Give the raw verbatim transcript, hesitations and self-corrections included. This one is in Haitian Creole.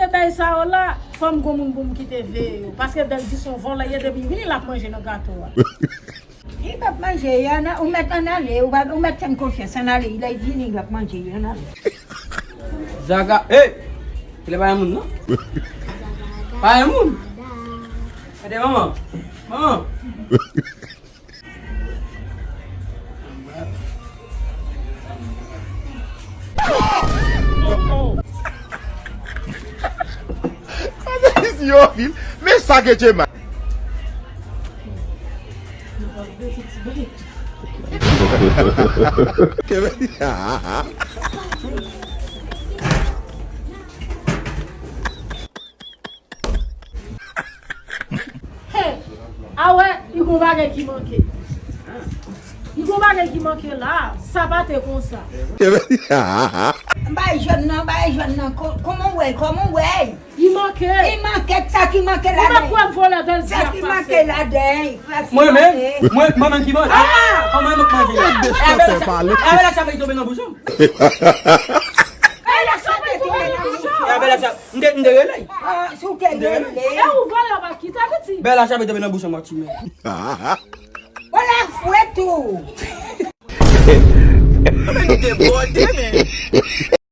Bagay sa yo la, fò m gon moun pou m kite veye yo. Paske Bèl di se yon vòlè ye, depi vini l ap manje nan gato a. Li p ap manje, y ann, ou mèt ann ale, ou pa, ou mèt fè m konfyans, ann ale, lè l vini, l ap manje, y ann ale. Zaga, hey! Kilè pa gen moun, non? Pa gen moun? Gade, manman. Manman. Sa te isi yo vil. Men sa ke Djema. Kevin. Hey, a wè, li gon bagay ki manke. Li gon bagay ki manke la, sa pa te konsa. M bay jòn nan, bay jòn nan. Ko-, kòman w wè, kòman w wè? Li manke. Li manke, sa ki manke ladan. Ou pa kwè m vòlè Bèl di ap pase. Sa ki manke ladan. Mwen menm, mwen, mwen menm ki manje. Ah! Kòman mwen manje? Gade chantè pale. Bèl la sa fè tonbe nan bouch ou. Bèl la sa fè tonbe nan bouch ou. Bèl la sa M te, m te rele. Ah, si w te rele. E ou vòlè w pa kite Ayiti. Bèl la chape tonbe nan bouch an, mwen ti men. Ou la fwe tou. Men nou debòde, men.